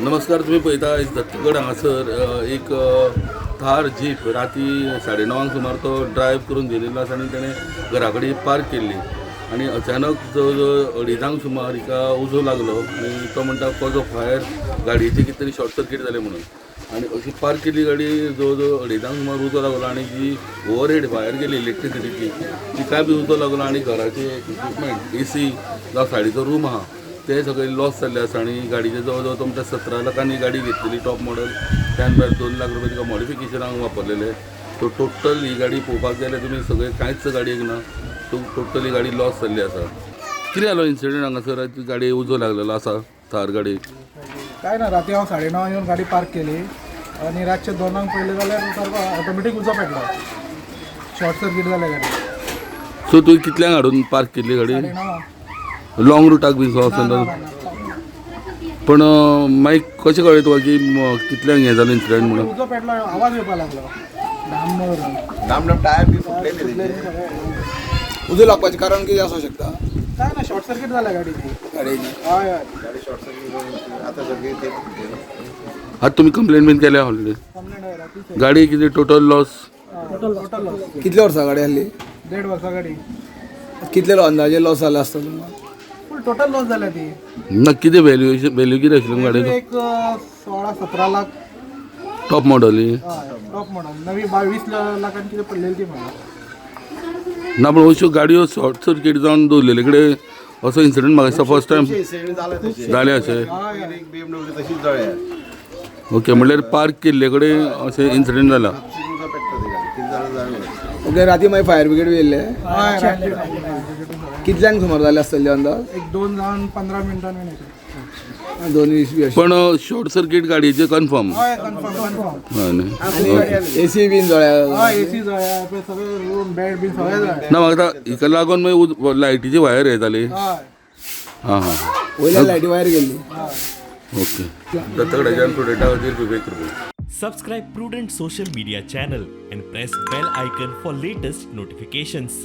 नमस्कार, तुम्ही पळयता आयज दत्तगड हांगासर एक थार जीप राती 9:30 सुमार तो ड्रायव्ह करून गेलेलो आसा आनी तेणें घरा कडेन पार्क केल्ली आनी अचानक जवळ जवळ 2:30 सुमार हिका उजो लागलो आनी तो म्हणटा कॉज ऑफ फायर गाडयेचें कितें तरी शॉर्ट सर्कीट जालें म्हणून. आनी अशी पार्क केल्ली गाडी जवळ जवळ 2:30 सुमार उजो लागलो आनी जी ओवरहेड वायर गेली इलेक्ट्रिसिटीची तिकाय बी उजो लागलो आनी घराचे इक्विपमेंट एसी जावं सायडीचो रूम आहा ते सगळे लॉस जाल्ले आसा. आनी गाडयेचे जवळ जवळ तुमच्या 17 लाखांनी गाडी घेतलेली टॉप मॉडल, त्यान भायर 2 लाख रुपया तिका मॉडिफिकेशनाक वापरलेले. सो टोटल ही गाडी पळोवपाक गेल्यार तुमी सगळे कांयच गाडयेक ना. सो टोटल ही गाडी लॉस जाल्ली आसा. कितें जालो इन्सिडंट हांगासर? गाडयेक उजो लागलेलो आसा थार गाडयेक. काय ना, राती हांव 9:30 येवन गाडी पार्क केली आनी रातचे 2 पयले जाल्यार सारको ऑटोमॅटीक उजो पेटलो. शॉर्ट सर्कीट जालें गाडी. सो तुवें कितल्यांक हाडून पार्क केल्ली गाडी? 9:30. लॉंग रुटाक बी सो ना ना. वचून? ना, ना. पण मागीर कशें कळ्ळें तुका की कितल्यांक हें जालें इन्सिडंट म्हणून? उजो पेटलो, आवाज येवपाक लागलो धाम करून. दाम दाम टायर बी फुटलेले तेचे. उजो लागपाचें कारण कितें आसूं शकता? काय ना, शॉर्ट सर्कीट जाल्या गाडीची. गाडयेची. हय हय. गाडी शॉर्ट सर्किट आता सगळी ते फुटलेले. आतां तुमी कंप्लेन बीन केल्या ऑलरेडी? कंप्लेंट हय, रातीच. गाडी कितें टोटल लॉस? Total loss. कितल्या वर्सां गाडी आहली? 1.5 वर्सां गाडी. कितले अंदाजे लॉस जाला आसता तुमकां? फूल टोटल लॉस जाल्या ती. ना, कितें व्हॅल्युएशन व्हॅल्यू कितें आशिल्ली गाडयेचो? एक 16-17 लाख. टॉप मॉडल ही? हय, टॉप मॉडल नवी, 22 लाखांनी कितें पडलेली ती म्हाका. ना, पूण अश्यो गाडयो शॉर्ट सर्कीट जावन दवरलेले कडेन असो इन्सिडंट म्हाका दिसता फर्स्ट टायम. इन्सिडंट जाला तशे. जाले अशें? एक बीएमडब्ल्यू तशीच जळ्या. ओके, म्हणल्यार पार्क केल्ले कडेन अशें इन्सिडंट जाला. उजो पेट्टा ती गाडी, कितें जालें जाणा. ओके, राती मागीर फायर ब्रिगेड बी येयल्ले? हय, रातची सगळें. कितल्यांक सुमार जाले आसतले अंदाज? एक 2 जावन 15 मिनटांनी येता. 2:20 बी अशें. पण शॉर्ट सर्कीट गाडयेचें कन्फर्म? हय, कन्फर्म कन्फर्म. हय न्ही? एसी बीन जळ्या? हय, एसी जाय, पळय सगळे रूम बेड बीन सगळे जाय. ना, म्हाका आतां हिका लागून मागीर लायटीची वायर हे जाली. हय. हां हां. वयल्या लायटी वायर गेल्ली. ओके, दत्तगडाच्यान प्रुडंटा खातीर विवेक Prabhu. Subscribe Prudent Social Media channel and press bell icon for latest notifications.